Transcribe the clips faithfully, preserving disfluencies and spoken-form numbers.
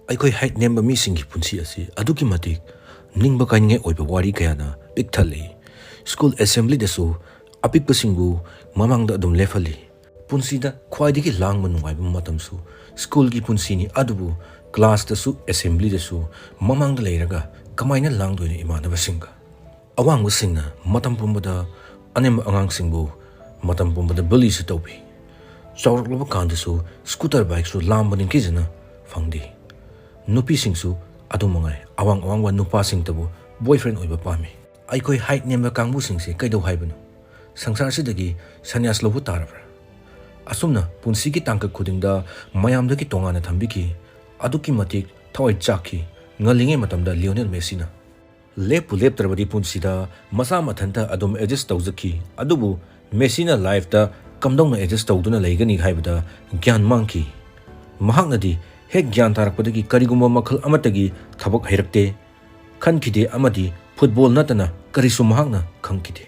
ꯑꯩꯈꯣꯏ ꯍꯥꯏꯠ ꯅꯦꯝꯕ ꯃꯤꯁꯤꯡꯒꯤ ꯄꯨꯟꯁꯤ ꯑꯁꯤ ꯑꯗꯨꯛꯀꯤ ꯃꯇꯤꯛ ꯅꯤꯡꯕ ꯀꯥꯏꯅꯤꯡꯉꯥꯏ ꯑꯣꯏꯕ ꯋꯥꯔꯤ ꯀꯌꯥꯅ ꯄꯤꯛ ꯊꯜꯂꯤ꯫ ꯁ꯭ꯀꯨꯜ ꯑꯦꯁꯦꯝꯕ꯭ꯂꯤꯗꯁꯨ ꯑꯄꯤꯛꯄꯁꯤꯡꯕꯨ ꯃꯃꯥꯡꯗ ꯑꯗꯨꯝ ꯂꯦꯞꯍꯜꯂꯤ꯫ ꯄꯨꯟꯁꯤꯗ ꯈ꯭ꯋꯥꯏꯗꯒꯤ ꯂꯥꯡꯕ ꯅꯨꯡꯉꯥꯏꯕ ꯃꯇꯝꯁꯨ ꯁ꯭ꯀꯨꯜꯒꯤ ꯄꯨꯟꯁꯤꯅꯤ, ꯑꯗꯨꯕꯨ ꯀ꯭ꯂꯥꯁꯇꯁꯨ ꯑꯦꯁꯦꯝꯕ꯭ꯂꯤꯗꯁꯨ ꯃꯃꯥꯡꯗ ꯂꯩꯔꯒ ꯀꯃꯥꯏꯅ ꯂꯥꯡꯗꯣꯏꯅꯣ ꯏꯃꯥꯟꯅꯕꯁꯤꯡꯒ? ꯑꯋꯥꯡꯕꯁꯤꯡꯅ ꯃꯇꯝ ꯄꯨꯝꯕꯗ ꯑꯅꯦꯝꯕ ꯑꯉꯥꯡꯁꯤꯡꯕꯨ ꯃꯇꯝ ꯄꯨꯝꯕꯗ ꯕꯨꯂꯤꯁꯨ ꯇꯧꯕꯤ꯫ ꯆꯥꯎꯔꯛꯂꯕ ꯀꯥꯟꯗꯁꯨ ꯁ꯭ꯀꯨꯇꯔ ꯕꯥꯏꯛꯁꯨ ꯂꯥꯝꯕ ꯅꯤꯡꯊꯤꯖꯅ ꯐꯪꯗꯦ꯫ ꯅꯨꯄꯤꯁꯤꯡꯁꯨ ꯑꯗꯨ ꯃꯉꯥꯏ, ꯑꯋꯥꯡ ꯑꯋꯥꯡꯕ ꯅꯨꯄꯥꯁꯤꯡꯇꯕꯨ ꯕꯣꯏꯐ꯭ꯔꯦꯟ ꯑꯣꯏꯕ ꯄꯥꯝꯃꯤ꯫ ꯑꯩꯈꯣꯏ ꯍꯥꯏꯠ ꯅꯦꯝꯕ ꯀꯥꯡꯕꯨꯁꯤꯡꯁꯦ ꯀꯩꯗꯧ ꯍꯥꯏꯕꯅꯣ? ꯁꯪꯁꯥꯔꯁꯤꯗꯒꯤ ꯁꯟꯌꯥꯁ ꯂꯧꯕ ꯇꯥꯔꯕ꯭ꯔꯥ? ꯑꯁꯨꯝꯅ ꯄꯨꯟꯁꯤꯒꯤ ꯇꯥꯡꯀꯛ ꯈꯨꯗꯤꯡꯗ ꯃꯌꯥꯝꯗꯒꯤ ꯇꯣꯉꯥꯟꯅ ꯊꯝꯕꯤꯈꯤ꯫ ꯑꯗꯨꯛꯀꯤ ꯃꯇꯤꯛ ꯊꯋꯥꯏ ꯆꯥꯛꯈꯤ ꯉꯜꯂꯤꯉꯩ ꯃꯇꯝꯗ ꯂꯤꯑꯣꯅꯦꯜ ꯃꯦꯁꯤꯅ꯫ ꯂꯦꯞꯄꯨ ꯂꯦꯞꯇ꯭ꯔꯕꯗꯤ ꯄꯨꯟꯁꯤꯗ ꯃꯁꯥ ꯃꯊꯟꯇ ꯑꯗꯨꯝ ꯑꯦꯗꯖꯁ ꯇꯧꯖꯈꯤ꯫ ꯑꯗꯨꯕꯨ ꯃꯦꯁꯤꯅ ꯂꯥꯏꯐꯇ ꯀꯝꯗꯧꯅ ꯑꯦꯗꯖꯁ ꯇꯧꯗꯨꯅ ꯂꯩꯒꯅꯤ ꯍꯥꯏꯕꯗ ꯒ꯭ꯌꯥꯟ ꯃꯥꯡꯈꯤ꯫ ꯃꯍꯥꯛꯅꯗꯤ ꯍꯦꯛ ꯒ꯭ꯌꯥꯟ ꯇꯥꯔꯛꯄꯗꯒꯤ ꯀꯔꯤꯒꯨꯝꯕ ꯃꯈꯜ ꯑꯃꯠꯇꯒꯤ ꯊꯕꯛ ꯍꯩꯔꯛꯇꯦ, ꯈꯟꯈꯤꯗꯦ ꯑꯃꯗꯤ ꯐꯨꯠꯕꯣꯜ ꯅꯠꯇꯅ ꯀꯔꯤꯁꯨ ꯃꯍꯥꯛꯅ ꯈꯪꯈꯤꯗꯦ꯫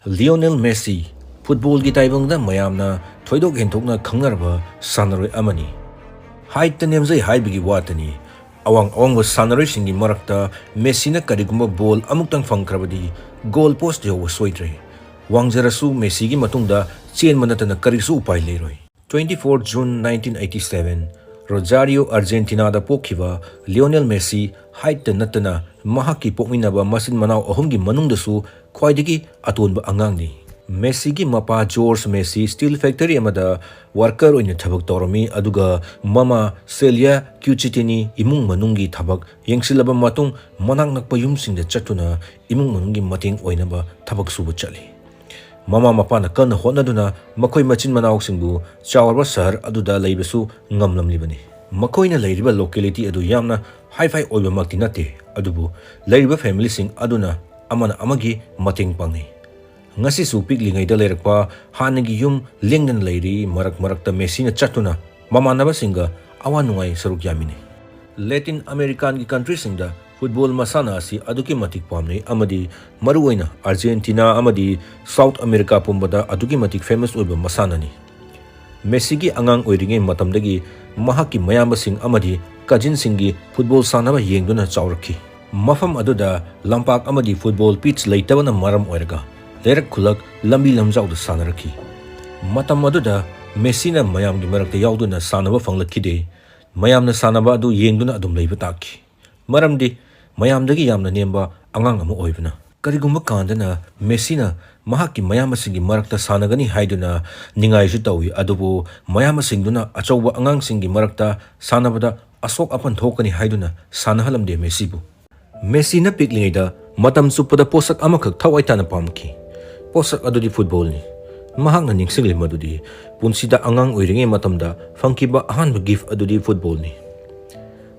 ꯂꯤꯑꯣꯅꯦꯜ ꯃꯦꯁꯤ, ꯐꯨꯠꯕꯣꯜꯒꯤ ꯇꯥꯏꯕꯪꯗ ꯃꯌꯥꯝꯅ ꯊꯣꯏꯗꯣꯛ ꯍꯦꯟꯗꯣꯛꯅ ꯈꯪꯅꯔꯕ ꯁꯥꯟꯅꯔꯣꯏ ꯑꯃꯅꯤ꯫ ꯍꯥꯏꯠꯇ ꯅꯦꯝꯖꯩ ꯍꯥꯏꯕꯒꯤ ꯋꯥꯇꯅꯤ, ꯑꯋꯥꯡ ꯑꯋꯥꯡꯕ ꯁꯥꯟꯅꯔꯣꯏꯁꯤꯡꯒꯤ ꯃꯔꯛꯇ ꯃꯦꯁꯤꯅ ꯀꯔꯤꯒꯨꯝꯕ ꯕꯣꯜ ꯑꯃꯨꯛꯇꯪ ꯐꯪꯈ꯭ꯔꯕꯗꯤ ꯒꯣꯜ ꯄꯣꯁ ꯌꯧꯕ ꯁꯣꯏꯗ꯭ꯔꯦ꯫ ꯋꯥꯡꯖꯔꯁꯨ ꯃꯦꯁꯤꯒꯤ ꯃꯇꯨꯡꯗ ꯆꯦꯟꯕ ꯅꯠꯇꯅ ꯀꯔꯤꯁꯨ ꯎꯄꯥꯏ ꯂꯩꯔꯣꯏ꯫ Twenty four June nineteen eighty seven, Rosario, Argentinaꯗ ꯄꯣꯛꯈꯤꯕ ꯂꯤꯑꯣꯅꯦꯜ ꯃꯦꯁꯤ ꯍꯥꯏꯠꯇ ꯅꯠꯇꯅ ꯃꯍꯥꯛꯀꯤ ꯄꯣꯛꯃꯤꯟꯅꯕ ꯃꯆꯤꯟ ꯃꯅꯥꯎ ꯑꯍꯨꯝꯒꯤ ꯃꯅꯨꯡꯗꯁꯨ ꯈ꯭ꯋꯥꯏꯗꯒꯤ ꯑꯇꯣꯟꯕ ꯑꯉꯥꯡꯅꯤ꯫ ꯃꯦꯁꯤꯒꯤ ꯃꯄꯥ ꯖꯣꯔꯖ ꯃꯦꯁꯤ ꯁ꯭ꯇꯤꯜ ꯐꯦꯛꯇꯔꯤ ꯑꯃꯗ ꯋꯥꯔꯀꯔ ꯑꯣꯏꯅ ꯊꯕꯛ ꯇꯧꯔꯝꯃꯤ, ꯑꯗꯨꯒ ꯃꯃꯥ ꯁꯦꯂꯤꯌꯥ ꯀ꯭ꯌꯨꯆꯤꯇꯤꯅꯤ ꯏꯃꯨꯡ ꯃꯅꯨꯡꯒꯤ ꯊꯕꯛ ꯌꯦꯡꯁꯤꯜꯂꯕ ꯃꯇꯨꯡ ꯃꯅꯥꯛ ꯅꯛꯄ ꯌꯨꯝꯁꯤꯡꯗ ꯆꯠꯇꯨꯅ ꯏꯃꯨꯡ ꯃꯅꯨꯡꯒꯤ ꯃꯇꯦꯡ ꯑꯣꯏꯅꯕ ꯊꯕꯛ ꯁꯨꯕ ꯆꯠꯂꯤ꯫ ꯃꯃꯥ ꯃꯄꯥꯅ ꯀꯟꯅ ꯍꯣꯠꯅꯗꯨꯅ ꯃꯈꯣꯏ ꯃꯆꯤꯟ ꯃꯅꯥꯎꯁꯤꯡꯕꯨ ꯆꯥꯎꯔꯕ ꯁꯍꯔ ꯑꯗꯨꯗ ꯂꯩꯕꯁꯨ ꯉꯝꯂꯝꯂꯤꯕꯅꯤ꯫ ꯃꯈꯣꯏꯅ ꯂꯩꯔꯤꯕ ꯂꯣꯀꯦꯂꯤꯇꯤ ꯑꯗꯨ ꯌꯥꯝꯅ ꯍꯥꯏ ꯐꯥꯏ ꯑꯣꯏꯕꯃꯛꯇꯤ ꯅꯠꯇꯦ, ꯑꯗꯨꯕꯨ ꯂꯩꯔꯤꯕ ꯐꯦꯃꯤꯂꯤꯁꯤꯡ ꯑꯗꯨꯅ ꯑꯃꯅ ꯑꯃꯒꯤ ꯃꯇꯦꯡ ꯄꯥꯡꯅꯩ꯫ ꯉꯁꯤꯁꯨ ꯄꯤꯛꯂꯤꯉꯩꯗ ꯂꯩꯔꯛꯄ ꯍꯥꯟꯅꯒꯤ ꯌꯨꯝ ꯂꯦꯡꯗꯅ ꯂꯩꯔꯤ꯫ ꯃꯔꯛ ꯃꯔꯛꯇ ꯃꯦꯁꯤꯅ ꯆꯠꯇꯨꯅ ꯃꯃꯥꯟꯅꯕꯁꯤꯡꯒ ꯑꯋꯥ ꯅꯨꯡꯉꯥꯏ ꯁꯔꯨꯛ ꯌꯥꯃꯤꯟꯅꯩ꯫ ꯂꯦꯇꯤꯟ ꯑꯃꯦꯔꯤꯀꯥꯟꯒꯤ ꯀꯟꯇ꯭ꯔꯤꯁꯤꯡꯗ ꯐꯨꯠꯕꯣꯜ ꯃꯁꯥꯟꯅ ꯑꯁꯤ ꯑꯗꯨꯛꯀꯤ ꯃꯇꯤꯛ ꯄꯥꯝꯅꯩ, ꯑꯃꯗꯤ ꯃꯔꯨꯑꯣꯏꯅ ꯑꯥꯔꯖꯦꯟꯇꯤꯅꯥ ꯑꯃꯗꯤ ꯁꯥꯎꯠ ꯑꯃꯦꯔꯤꯀꯥ ꯄꯨꯝꯕꯗ ꯑꯗꯨꯛꯀꯤ ꯃꯇꯤꯛ ꯐꯦꯃꯁ ꯑꯣꯏꯕ ꯃꯁꯥꯟꯅꯅꯤ꯫ ꯃꯦꯁꯤꯒꯤ ꯑꯉꯥꯡ ꯑꯣꯏꯔꯤꯉꯩ ꯃꯇꯝꯗꯒꯤ ꯃꯍꯥꯛꯀꯤ ꯃꯌꯥꯝꯕꯁꯤꯡ ꯑꯃꯗꯤ ꯀꯖꯤꯟꯁꯤꯡꯒꯤ ꯐꯨꯠꯕꯣꯜ ꯁꯥꯟꯅꯕ ꯌꯦꯡꯗꯨꯅ ꯆꯥꯎꯔꯛꯈꯤ꯫ ꯃꯐꯝ ꯑꯗꯨꯗ ꯂꯝꯄꯥꯛ ꯑꯃꯗꯤ ꯐꯨꯠꯕꯣꯜ ꯄꯤꯠꯆ ꯂꯩꯇꯕꯅ ꯃꯔꯝ ꯑꯣꯏꯔꯒ ꯂꯩꯔꯛ ꯈꯨꯜꯂꯛ, ꯂꯝꯕꯤ ꯂꯝꯖꯥꯎꯗ ꯁꯥꯟꯅꯔꯛꯈꯤ꯫ ꯃꯇꯝ ꯑꯗꯨꯗ ꯃꯦꯁꯤꯅ ꯃꯌꯥꯝꯒꯤ ꯃꯔꯛꯇ ꯌꯥꯎꯗꯨꯅ ꯁꯥꯟꯅꯕ ꯐꯪꯂꯛꯈꯤꯗꯦ꯫ ꯃꯌꯥꯝꯅ ꯁꯥꯟꯅꯕ ꯑꯗꯨ ꯌꯦꯡꯗꯨꯅ ꯑꯗꯨꯝ ꯂꯩꯕ ꯇꯥꯈꯤ꯫ ꯃꯔꯝꯗꯤ ꯃꯌꯥꯝꯗꯒꯤ ꯌꯥꯝꯅ ꯅꯦꯝꯕ ꯑꯉꯥꯡ ꯑꯃ ꯑꯣꯏꯕꯅ꯫ ꯀꯔꯤꯒꯨꯝꯕ ꯀꯥꯟꯗꯅ ꯃꯦꯁꯤꯅ ꯃꯍꯥꯛꯀꯤ ꯃꯌꯥꯝꯕꯁꯤꯡꯒꯤ ꯃꯔꯛꯇ ꯁꯥꯟꯅꯒꯅꯤ ꯍꯥꯏꯗꯨꯅ ꯅꯤꯡꯉꯥꯏꯁꯨ ꯇꯧꯏ, ꯑꯗꯨꯕꯨ ꯃꯌꯥꯝꯕꯁꯤꯡꯗꯨꯅ ꯑꯆꯧꯕ ꯑꯉꯥꯡꯁꯤꯡꯒꯤ ꯃꯔꯛꯇ ꯁꯥꯟꯅꯕꯗ ꯑꯁꯣꯛ ꯑꯄꯟ ꯊꯣꯛꯀꯅꯤ ꯍꯥꯏꯗꯨꯅ ꯁꯥꯟꯅꯍꯜꯂꯝꯗꯦ ꯃꯦꯁꯤꯕꯨ꯫ ꯃꯦꯁꯤꯅ ꯄꯤꯛꯂꯤꯉꯩꯗ ꯃꯇꯝ ꯆꯨꯞꯄꯗ ꯄꯣꯠꯁꯛ ꯑꯃꯈꯛ ꯊꯋꯥꯏ ꯇꯥꯅ ꯄꯥꯝꯈꯤ꯫ ꯄꯣꯠꯁꯛ ꯑꯗꯨꯗꯤ ꯐꯨꯠꯕꯣꯜꯅꯤ꯫ ꯃꯍꯥꯛꯅ ꯅꯤꯡꯁꯤꯡꯂꯤ ꯃꯗꯨꯗꯤ ꯄꯨꯟꯁꯤꯗ ꯑꯉꯥꯡ ꯑꯣꯏꯔꯤꯉꯩ ꯃꯇꯝꯗ ꯐꯪꯈꯤꯕ ꯑꯍꯥꯟꯕ ꯒꯤꯐ ꯑꯗꯨꯗꯤ ꯐꯨꯠꯕꯣꯜꯅꯤ꯫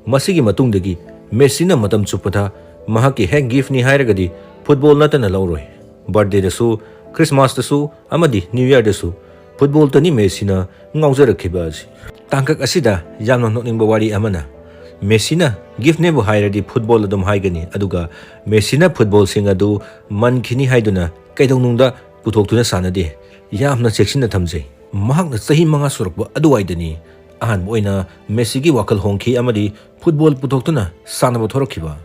ꯃꯁꯤꯒꯤ ꯃꯇꯨꯡꯗꯒꯤ ꯃꯦꯁꯤꯅ ꯃꯇꯝ ꯆꯨꯞꯄꯗ ꯃꯍꯥꯛꯀꯤ ꯍꯦꯛ ꯒꯤꯐꯅꯤ ꯍꯥꯏꯔꯒꯗꯤ ꯐꯨꯠꯕꯣꯜ ꯅꯠꯇꯅ ꯂꯧꯔꯣꯏ꯫ ꯕꯥꯔꯊꯗꯦꯗꯁꯨ, ꯈ꯭ꯔꯤꯁꯃꯥꯁꯇꯁꯨ ꯑꯃꯗꯤ ꯅ꯭ꯌꯨ ꯌꯔꯗꯁꯨ ꯐꯨꯠꯕꯣꯜꯇꯅꯤ ꯃꯦꯁꯤꯅ ꯉꯥꯎꯖꯔꯛꯈꯤꯕ ꯑꯁꯤ꯫ ꯇꯥꯡꯀꯛ ꯑꯁꯤꯗ ꯌꯥꯝꯅ ꯅꯣꯛꯅꯤꯡꯕ ꯋꯥꯔꯤ ꯑꯃꯅ, ꯃꯦꯁꯤꯅ ꯒꯤꯐꯅꯦꯕꯨ ꯍꯥꯏꯔꯗꯤ ꯐꯨꯠꯕꯣꯜ ꯑꯗꯨꯝ ꯍꯥꯏꯒꯅꯤ, ꯑꯗꯨꯒ ꯃꯦꯁꯤꯅ ꯐꯨꯠꯕꯣꯜꯁꯤꯡ ꯑꯗꯨ ꯃꯟꯈꯤꯅꯤ ꯍꯥꯏꯗꯨꯅ ꯀꯩꯗꯧꯅꯨꯡꯗ ꯄꯨꯊꯣꯛꯇꯨꯅ ꯁꯥꯟꯅꯗꯦ꯫ ꯌꯥꯝꯅ ꯆꯦꯛꯁꯤꯟꯅ ꯊꯝꯖꯩ꯫ ꯃꯍꯥꯛꯅ ꯆꯍꯤ ꯃꯉꯥ ꯁꯨꯔꯛꯄ ꯑꯗꯨꯋꯥꯏꯗꯅꯤ ꯑꯍꯥꯟꯕ ꯑꯣꯏꯅ ꯃꯦꯁꯤꯒꯤ ꯋꯥꯈꯜ ꯍꯣꯡꯈꯤ ꯑꯃꯗꯤ ꯐꯨꯠꯕꯣꯜ ꯄꯨꯊꯣꯛꯇꯨꯅ ꯁꯥꯟꯅꯕ ꯊꯣꯔꯛꯈꯤꯕ꯫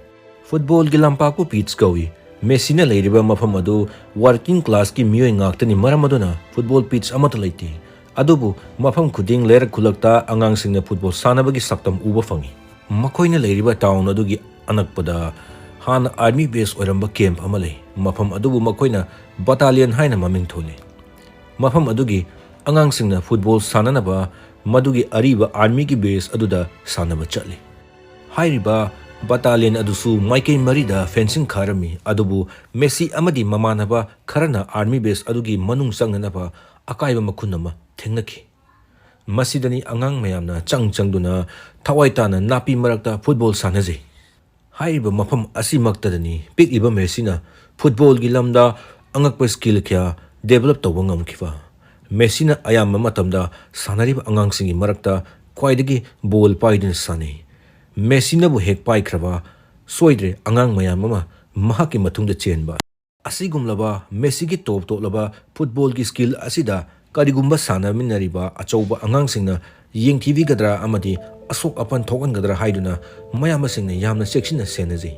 ꯐꯨꯠꯕꯣꯜꯒꯤ ꯂꯝꯄꯥꯛꯄꯨ ꯄꯤꯠꯆ ꯀꯧꯏ꯫ ꯃꯦꯁꯤꯅ ꯂꯩꯔꯤꯕ ꯃꯐꯝ ꯑꯗꯨ ꯋꯥꯔꯀꯤꯡ ꯀ꯭ꯂꯥꯁꯀꯤ ꯃꯤꯑꯣꯏ ꯉꯥꯛꯇꯅꯤ, ꯃꯔꯝ ꯑꯗꯨꯅ ꯐꯨꯠꯕꯣꯜ ꯄꯤꯠꯆ ꯑꯃꯠꯇ ꯂꯩꯇꯦ꯫ ꯑꯗꯨꯕꯨ ꯃꯐꯝ ꯈꯨꯗꯤꯡ ꯂꯩꯔꯛ ꯈꯨꯜꯂꯛꯇ ꯑꯉꯥꯡꯁꯤꯡꯅ ꯐꯨꯠꯕꯣꯜ ꯁꯥꯟꯅꯕꯒꯤ ꯁꯛꯇꯝ ꯎꯕ ꯐꯪꯏ꯫ ꯃꯈꯣꯏꯅ ꯂꯩꯔꯤꯕ ꯇꯥꯎꯟ ꯑꯗꯨꯒꯤ ꯑꯅꯛꯄꯗ ꯍꯥꯟꯅ ꯑꯥꯔꯃꯤ ꯕꯦꯁ ꯑꯣꯏꯔꯝꯕ ꯀꯦꯝꯞ ꯑꯃ ꯂꯩ꯫ ꯃꯐꯝ ꯑꯗꯨꯕꯨ ꯃꯈꯣꯏꯅ ꯕꯇꯥꯂꯤꯌꯟ ꯍꯥꯏꯅ ꯃꯃꯤꯡ ꯊꯣꯜꯂꯤ꯫ ꯃꯐꯝ ꯑꯗꯨꯒꯤ ꯑꯉꯥꯡꯁꯤꯡꯅ ꯐꯨꯠꯕꯣꯜ ꯁꯥꯟꯅꯅꯕ ꯃꯗꯨꯒꯤ ꯑꯔꯤꯕ ꯑꯥꯔꯃꯤꯒꯤ ꯕꯦꯁ ꯑꯗꯨꯗ ꯁꯥꯟꯅꯕ ꯆꯠꯂꯤ꯫ ꯍꯥꯏꯔꯤꯕ ꯕꯇꯥꯂꯤꯌꯟ ꯑꯗꯨꯁꯨ ꯃꯥꯏꯀꯩ ꯃꯔꯤꯗ ꯐꯦꯟꯁꯤꯡ ꯈꯥꯔꯝꯃꯤ, ꯑꯗꯨꯕꯨ ꯃꯦꯁꯤ ꯑꯃꯗꯤ ꯃꯃꯥꯟꯅꯕ ꯈꯔꯅ ꯑꯥꯔꯃꯤ ꯕꯦꯁ ꯑꯗꯨꯒꯤ ꯃꯅꯨꯡ ꯆꯪꯅꯅꯕ ꯑꯀꯥꯏꯕ ꯃꯈꯨꯟ ꯑꯃ ꯊꯦꯡꯅꯈꯤ꯫ ꯃꯁꯤꯗꯅꯤ ꯑꯉꯥꯡ ꯃꯌꯥꯝꯅ ꯆꯪ ꯆꯪꯗꯨꯅ ꯊꯋꯥꯏ ꯇꯥꯅ ꯅꯥꯄꯤ ꯃꯔꯛꯇ ꯐꯨꯠꯕꯣꯜ ꯁꯥꯟꯅꯖꯩ꯫ ꯍꯥꯏꯔꯤꯕ ꯃꯐꯝ ꯑꯁꯤꯃꯛꯇꯗꯅꯤ ꯄꯤꯛꯂꯤꯕ ꯃꯦꯁꯤꯅ ꯐꯨꯠꯕꯣꯜꯒꯤ ꯂꯝꯗ ꯑꯉꯛꯄ ꯁ꯭ꯀꯤꯜ ꯀꯌꯥ ꯗꯦꯚꯦꯂꯞ ꯇꯧꯕ ꯉꯝꯈꯤꯕ꯫ ꯃꯦꯁꯤꯅ ꯑꯌꯥꯝꯕ ꯃꯇꯝꯗ ꯁꯥꯟꯅꯔꯤꯕ ꯑꯉꯥꯡꯁꯤꯡꯒꯤ ꯃꯔꯛꯇ ꯈ꯭ꯋꯥꯏꯗꯒꯤ ꯕꯣꯜ ꯄꯥꯏꯗꯨꯅ ꯁꯥꯟꯅꯩ꯫ ꯃꯦꯁꯤꯅꯕꯨ ꯍꯦꯛ ꯄꯥꯏꯈ꯭ꯔꯕ, ꯁꯣꯏꯗ꯭ꯔꯦ ꯑꯉꯥꯡ ꯃꯌꯥꯝ ꯑꯃ ꯃꯍꯥꯛꯀꯤ ꯃꯇꯨꯡꯗ ꯆꯦꯟꯕ꯫ ꯑꯁꯤꯒꯨꯝꯂꯕ ꯃꯦꯁꯤꯒꯤ ꯇꯣꯞ ꯇꯣꯞꯂꯕ ꯐꯨꯠꯕꯣꯜꯒꯤ ꯁ꯭ꯀꯤꯜ ꯑꯁꯤꯗ ꯀꯔꯤꯒꯨꯝꯕ ꯁꯥꯟꯅꯃꯤꯟꯅꯔꯤꯕ ꯑꯆꯧꯕ ꯑꯉꯥꯡꯁꯤꯡꯅ ꯌꯦꯡꯊꯤꯕꯤꯒꯗ꯭ꯔꯥ ꯑꯃꯗꯤ ꯑꯁꯣꯛ ꯑꯄꯟ ꯊꯣꯛꯍꯟꯒꯗ꯭ꯔꯥ ꯍꯥꯏꯗꯨꯅ ꯃꯌꯥꯝꯕꯁꯤꯡꯅ ꯌꯥꯝꯅ ꯆꯦꯛꯁꯤꯟꯅ ꯁꯦꯟꯅꯖꯩ꯫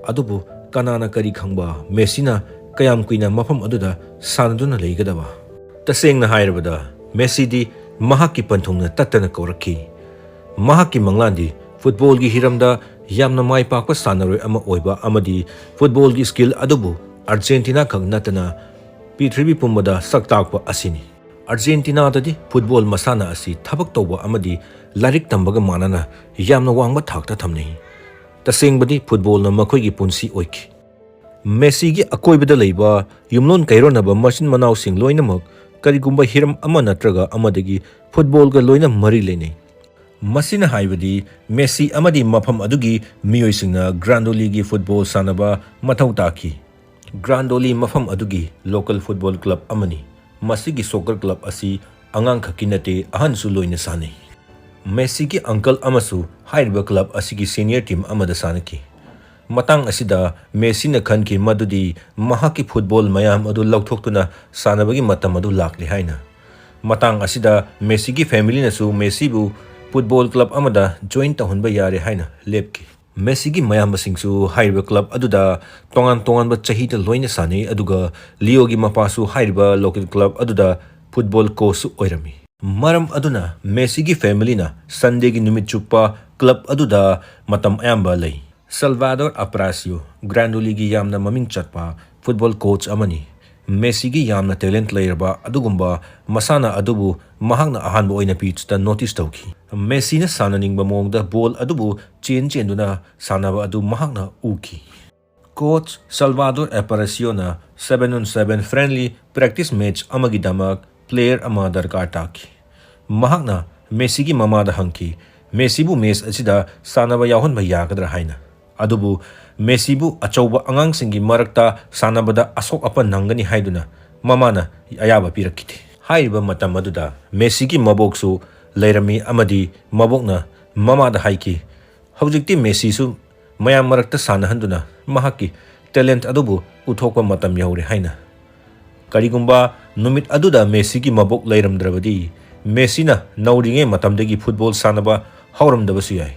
ꯑꯗꯨꯕꯨ ꯀꯅꯥꯅ ꯀꯔꯤ ꯈꯪꯕ, ꯃꯦꯁꯤꯅ ꯀꯌꯥꯝ ꯀꯨꯏꯅ ꯃꯐꯝ ꯑꯗꯨꯗ ꯁꯥꯟꯅꯗꯨꯅ ꯂꯩꯒꯗꯕ? ꯇꯁꯦꯡꯅ ꯍꯥꯏꯔꯕꯗ, ꯃꯦꯁꯤꯗꯤ ꯃꯍꯥꯛꯀꯤ ꯄꯟꯊꯨꯡꯅ ꯇꯠꯇꯅ ꯀꯧꯔꯛꯈꯤ꯫ ꯃꯍꯥꯛꯀꯤ ꯃꯪꯂꯥꯟꯗꯤ ꯐꯨꯠꯕꯣꯜꯒꯤ ꯍꯤꯔꯝꯗ ꯌꯥꯝꯅ ꯃꯥꯏ ꯄꯥꯛꯄ ꯁꯥꯟꯅꯔꯣꯏ ꯑꯃ ꯑꯣꯏꯕ ꯑꯃꯗꯤ ꯐꯨꯠꯕꯣꯜꯒꯤ ꯁ꯭ꯀꯤꯜ ꯑꯗꯨꯕꯨ ꯑꯥꯔꯖꯦꯟꯇꯤꯅꯥ ꯈꯛ ꯅꯠꯇꯅ ꯄ꯭ꯔꯤꯊꯤꯕꯤ ꯄꯨꯝꯕꯗ ꯁꯛ ꯇꯥꯛꯄ ꯑꯁꯤꯅꯤ꯫ ꯑꯥꯔꯖꯦꯟꯇꯤꯅꯥꯗꯗꯤ ꯐꯨꯠꯕꯣꯜ ꯃꯁꯥꯟꯅ ꯑꯁꯤ ꯊꯕꯛ ꯇꯧꯕ ꯑꯃꯗꯤ ꯂꯥꯏꯔꯤꯛ ꯇꯝꯕꯒ ꯃꯥꯟꯅꯅ ꯌꯥꯝꯅ ꯋꯥꯡꯕ ꯊꯥꯛꯇ ꯊꯝꯅꯩ꯫ ꯇꯁꯦꯡꯕꯗꯤ ꯐꯨꯠꯕꯣꯜꯅ ꯃꯈꯣꯏꯒꯤ ꯄꯨꯟꯁꯤ ꯑꯣꯏꯈꯤ꯫ ꯃꯦꯁꯤꯒꯤ ꯑꯀꯣꯏꯕꯗ ꯂꯩꯕ ꯌꯨꯝꯂꯣꯟ ꯀꯩꯔꯣꯟꯅꯕ ꯃꯆꯤꯟ ꯃꯅꯥꯎꯁꯤꯡ ꯂꯣꯏꯅꯃꯛ ꯀꯔꯤꯒꯨꯝꯕ ꯍꯤꯔꯝ ꯑꯃ ꯅꯠꯇ꯭ꯔꯒ ꯑꯃꯗꯒꯤ ꯐꯨꯠꯕꯣꯜꯒ ꯂꯣꯏꯅ ꯃꯔꯤ ꯂꯩꯅꯩ꯫ ꯃꯁꯤꯅ ꯍꯥꯏꯕꯗꯤ ꯃꯦꯁꯤ ꯑꯃꯗꯤ ꯃꯐꯝ ꯑꯗꯨꯒꯤ ꯃꯤꯑꯣꯏꯁꯤꯡꯅ ꯒ꯭ꯔꯥꯟꯗꯣꯂꯤꯒꯤ ꯐꯨꯠꯕꯣꯜ ꯁꯥꯟꯅꯕ ꯃꯊꯧ ꯇꯥꯈꯤ꯫ ꯒ꯭ꯔꯥꯟꯗꯣꯂꯤ ꯃꯐꯝ ꯑꯗꯨꯒꯤ ꯂꯣꯀꯦꯜ ꯐꯨꯠꯕꯣꯜ ꯀ꯭ꯂꯕ ꯑꯃꯅꯤ꯫ ꯃꯁꯤꯒꯤ ꯁꯣꯀꯔ ꯀ꯭ꯂꯕ ꯑꯁꯤ ꯑꯉꯥꯡꯈꯛꯀꯤ ꯅꯠꯇꯦ, ꯑꯍꯟꯁꯨ ꯂꯣꯏꯅ ꯁꯥꯟꯅꯩ꯫ ꯃꯦꯁꯤꯒꯤ ꯑꯪꯀꯜ ꯑꯃꯁꯨ ꯍꯥꯏꯔꯤꯕ ꯀ꯭ꯂꯕ ꯑꯁꯤꯒꯤ ꯁꯦꯅꯤꯌꯔ ꯇꯤꯝ ꯑꯃꯗ ꯁꯥꯟꯅꯈꯤ꯫ ꯃꯇꯥꯡ ꯑꯁꯤꯗ ꯃꯦꯁꯤꯅ ꯈꯟꯈꯤ ꯃꯗꯨꯗꯤ ꯃꯍꯥꯛꯀꯤ ꯐꯨꯠꯕꯣꯜ ꯃꯌꯥꯝ ꯑꯗꯨ ꯂꯧꯊꯣꯛꯇꯨꯅ ꯁꯥꯟꯅꯕꯒꯤ ꯃꯇꯝ ꯑꯗꯨ ꯂꯥꯛꯂꯦ ꯍꯥꯏꯅ꯫ ꯃꯇꯥꯡ ꯑꯁꯤꯗ ꯃꯦꯁꯤꯒꯤ ꯐꯦꯃꯤꯂꯤꯅꯁꯨ ꯃꯦꯁꯤꯕꯨ ꯐꯨꯠꯕꯣꯜ ꯀ꯭ꯂꯕ ꯑꯃꯗ ꯖꯣꯏꯟ ꯇꯧꯍꯟꯕ ꯌꯥꯔꯦ ꯍꯥꯏꯅ ꯂꯦꯞꯈꯤ꯫ ꯃꯦꯁꯤꯒꯤ ꯃꯌꯥꯝꯕꯁꯤꯡꯁꯨ ꯍꯥꯏꯔꯤꯕ ꯀ꯭ꯂꯕ ꯑꯗꯨꯗ ꯇꯣꯉꯥꯟ ꯇꯣꯉꯥꯟꯕ ꯆꯍꯤꯗ ꯂꯣꯏꯅ ꯁꯥꯟꯅꯩ, ꯑꯗꯨꯒ ꯂꯤꯑꯣꯒꯤ ꯃꯄꯥꯁꯨ ꯍꯥꯏꯔꯤꯕ ꯂꯣꯀꯦꯜ ꯀ꯭ꯂꯕ ꯑꯗꯨꯗ ꯐꯨꯠꯕꯣꯜ ꯀꯣꯆꯁꯨ ꯑꯣꯏꯔꯝꯃꯤ꯫ ꯃꯔꯝ ꯑꯗꯨꯅ ꯃꯦꯁꯤꯒꯤ ꯐꯦꯃꯤꯂꯤꯅ ꯁꯟꯗꯦꯒꯤ ꯅꯨꯃꯤꯠ ꯆꯨꯞꯄ ꯀ꯭ꯂꯕ ꯑꯗꯨꯗ ꯃꯇꯝ ꯑꯌꯥꯝꯕ ꯂꯩ꯫ ꯁꯜꯚꯥꯗꯣꯔ ꯑꯄ꯭ꯔꯥꯁꯤꯌꯣ ꯒ꯭ꯔꯥꯟꯗꯣꯂꯤꯒꯤ ꯌꯥꯝꯅ ꯃꯃꯤꯡ ꯆꯠꯄ ꯐꯨꯠꯕꯣꯜ ꯀꯣꯆ ꯑꯃꯅꯤ꯫ ꯃꯦꯁꯤꯒꯤ ꯌꯥꯝꯅ ꯇꯦꯂꯦꯟꯠ ꯂꯩꯔꯕ ꯑꯗꯨꯒꯨꯝꯕ ꯃꯁꯥꯟꯅ ꯑꯗꯨꯕꯨ ꯃꯍꯥꯛꯅ ꯑꯍꯥꯟꯕ ꯑꯣꯏꯅ ꯄꯤꯆꯇ ꯅꯣꯇꯤꯁ ꯇꯧꯈꯤ꯫ ꯃꯦꯁꯤꯅ ꯁꯥꯟꯅꯅꯤꯡꯕ ꯃꯑꯣꯡꯗ ꯕꯣꯜ ꯑꯗꯨꯕꯨ ꯆꯦꯟ ꯆꯦꯟꯗꯨꯅ ꯁꯥꯟꯅꯕ ꯑꯗꯨ ꯃꯍꯥꯛꯅ ꯎꯈꯤ꯫ ꯀꯣꯆ ꯁꯜꯚꯥꯗꯣꯔ ꯑꯦꯄꯥꯔꯦꯁꯤꯌꯣꯅ seven on seven friendly practice match ꯑꯃꯒꯤꯗꯃꯛ ꯄ꯭ꯂꯦꯌꯔ ꯑꯃ ꯗꯔꯀꯥꯔ ꯇꯥꯈꯤ꯫ ꯃꯍꯥꯛꯅ ꯃꯦꯁꯤꯒꯤ ꯃꯃꯥꯗ ꯍꯪꯈꯤ, ꯃꯦꯁꯤꯕꯨ ꯃꯦꯆ ꯑꯁꯤꯗ ꯁꯥꯟꯅꯕ ꯌꯥꯎꯍꯟꯕ ꯌꯥꯒꯗ꯭ꯔꯥ ꯍꯥꯏꯅ꯫ ꯑꯗꯨꯕꯨ ꯃꯦꯁꯤꯕꯨ ꯑꯆꯧꯕ ꯑꯉꯥꯡꯁꯤꯡꯒꯤ ꯃꯔꯛꯇ ꯁꯥꯟꯅꯕꯗ ꯑꯁꯣꯛ ꯑꯄꯟ ꯅꯪꯒꯅꯤ ꯍꯥꯏꯗꯨꯅ ꯃꯃꯥꯅ ꯑꯌꯥꯕ ꯄꯤꯔꯛꯈꯤꯗꯦ꯫ ꯍꯥꯏꯔꯤꯕ ꯃꯇꯝ ꯑꯗꯨꯗ ꯃꯦꯁꯤꯒꯤ ꯃꯕꯣꯛꯁꯨ ꯂꯩꯔꯝꯃꯤ ꯑꯃꯗꯤ ꯃꯕꯣꯛꯅ ꯃꯃꯥꯗ ꯍꯥꯏꯈꯤ, "ꯍꯧꯖꯤꯛꯇꯤ ꯃꯦꯁꯤꯁꯨ ꯃꯌꯥꯝ ꯃꯔꯛꯇ ꯁꯥꯟꯅꯍꯟꯗꯨꯅ ꯃꯍꯥꯛꯀꯤ ꯇꯦꯂꯦꯟꯠ ꯑꯗꯨꯕꯨ ꯎꯠꯊꯣꯛꯄ ꯃꯇꯝ ꯌꯧꯔꯦ" ꯍꯥꯏꯅ꯫ ꯀꯔꯤꯒꯨꯝꯕ ꯅꯨꯃꯤꯠ ꯑꯗꯨꯗ ꯃꯦꯁꯤꯒꯤ ꯃꯕꯣꯛ ꯂꯩꯔꯝꯗ꯭ꯔꯕꯗꯤ, ꯃꯦꯁꯤꯅ ꯅꯧꯔꯤꯉꯩ ꯃꯇꯝꯗꯒꯤ ꯐꯨꯠꯕꯣꯜ ꯁꯥꯟꯅꯕ ꯍꯧꯔꯝꯗꯕꯁꯨ ꯌꯥꯏ꯫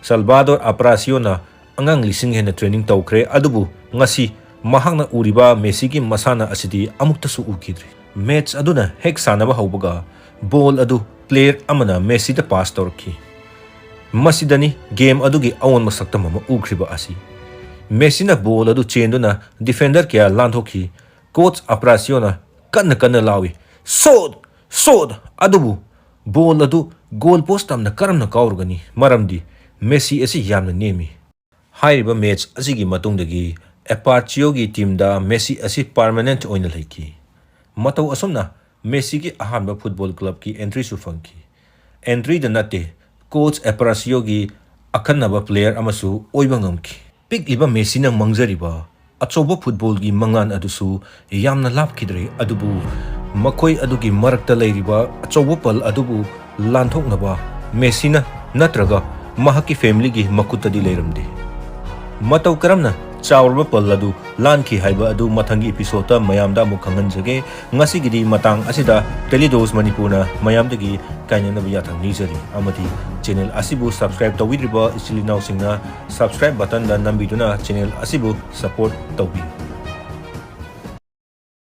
ꯁꯜꯕꯥꯗꯣꯔ ꯑꯄ꯭ꯔꯥꯁꯤꯌꯣꯅ ꯑꯉꯥꯡ ꯂꯤꯁꯤꯡ ꯍꯦꯟꯅ training ꯇꯧꯈ꯭ꯔꯦ, ꯑꯗꯨꯕꯨ ꯉꯁꯤ ꯃꯍꯥꯛꯅ ꯎꯔꯤꯕ ꯃꯦꯁꯤꯒꯤ ꯃꯁꯥꯟꯅ ꯑꯁꯤꯗꯤ ꯑꯃꯨꯛꯇꯁꯨ ꯎꯈꯤꯗ꯭ꯔꯤ꯫ Match ꯑꯗꯨꯅ ꯍꯦꯛ ꯁꯥꯟꯅꯕ ꯍꯧꯕꯒ ball ꯑꯗꯨ player ꯑꯃꯅ ꯃꯦꯁꯤꯗ pass ꯇꯧꯔꯛꯈꯤ꯫ ꯃꯁꯤꯗꯅꯤ game ꯑꯗꯨꯒꯤ ꯑꯑꯣꯟꯕ ꯁꯛꯇꯝ ꯑꯃ ꯎꯈ꯭ꯔꯤꯕ ꯑꯁꯤ꯫ ꯃꯦꯁꯤꯅ ball ꯑꯗꯨ ꯆꯦꯟꯗꯨꯅ defender ꯀꯌꯥ ꯂꯥꯟꯊꯣꯛꯈꯤ꯫ Coach ꯑꯄ꯭ꯔꯥꯁꯤꯌꯣꯅ ꯀꯟꯅ ꯀꯟꯅ ꯂꯥꯎꯏ, "Shoot! Shoot!" ꯑꯗꯨꯕꯨ ball ꯑꯗꯨ goal post ꯇꯝꯅ ꯀꯔꯝꯅ ꯀꯥꯎꯔꯒꯅꯤ? ꯃꯔꯝꯗꯤ ꯃꯦꯁꯤ ꯑꯁꯤ ꯌꯥꯝꯅ ꯅꯦꯝꯃꯤ꯫ ꯍꯥꯏꯔꯤꯕ match ꯑꯁꯤꯒꯤ ꯃꯇꯨꯡꯗꯒꯤ ꯑꯦꯄꯥꯔꯆꯤꯌꯣꯒꯤ teamꯗ ꯃꯦꯁꯤ ꯑꯁꯤ permanent ꯑꯣꯏꯅ ꯂꯩꯈꯤ꯫ ꯃꯇꯧ ꯑꯁꯨꯝꯅ ꯃꯦꯁꯤꯒꯤ ꯑꯍꯥꯟꯕ football clubꯀꯤ entryꯁꯨ ꯐꯪꯈꯤ꯫ Entryꯗ ꯅꯠꯇꯦ, coach ꯑꯦꯄꯥꯔꯆꯤꯌꯣꯒꯤ ꯑꯈꯟꯅꯕ player ꯑꯃꯁꯨ ꯑꯣꯏꯕ ꯉꯝꯈꯤ꯫ ꯄꯤꯛꯂꯤꯕ ꯃꯦꯁꯤꯅ ꯃꯪꯖꯔꯤꯕ ꯑꯆꯧꯕ footballꯒꯤ ꯃꯉꯥꯜ ꯑꯗꯨꯁꯨ ꯌꯥꯝꯅ ꯂꯥꯞꯈꯤꯗ꯭ꯔꯦ, ꯑꯗꯨꯕꯨ ꯃꯈꯣꯏ ꯑꯗꯨꯒꯤ ꯃꯔꯛꯇ ꯂꯩꯔꯤꯕ ꯑꯆꯧꯕ ꯄꯜ ꯑꯗꯨꯕꯨ ꯂꯥꯟꯊꯣꯛꯅꯕ ꯃꯦꯁꯤꯅ ꯅꯠꯇ꯭ꯔꯒ ꯃꯍꯥꯛꯀꯤ familyꯒꯤ ꯃꯈꯨꯠꯇꯗꯤ ꯂꯩꯔꯝꯗꯦ꯫ ꯃꯇꯧ ꯀꯔꯝꯅ ꯆꯥꯎꯔꯕ ꯄꯜ ꯑꯗꯨ ꯂꯥꯟꯈꯤ ꯍꯥꯏꯕ ꯑꯗꯨ ꯃꯊꯪꯒꯤ episodeꯇ ꯃꯌꯥꯝꯗ ꯑꯃꯨꯛ ꯈꯪꯍꯟꯖꯒꯦ꯫ ꯉꯁꯤꯒꯤꯗꯤ ꯃꯇꯥꯡ ꯑꯁꯤꯗ Teledos ꯃꯅꯤꯄꯨꯔꯅ ꯃꯌꯥꯝꯗꯒꯤ ꯀꯥꯏꯅꯅꯕ ꯌꯥꯊꯪ ꯅꯤꯖꯔꯤ, ꯑꯃꯗꯤ channel ꯑꯁꯤꯕꯨ subscribe ꯇꯧꯕꯤꯗ꯭ꯔꯤꯕ ꯏꯆꯤꯜ ꯏꯅꯥꯎꯁꯤꯡꯅ subscribe buttonꯗ ꯅꯝꯕꯤꯗꯨꯅ channel ꯑꯁꯤꯕꯨ support ꯇꯧꯕꯤꯌꯨ꯫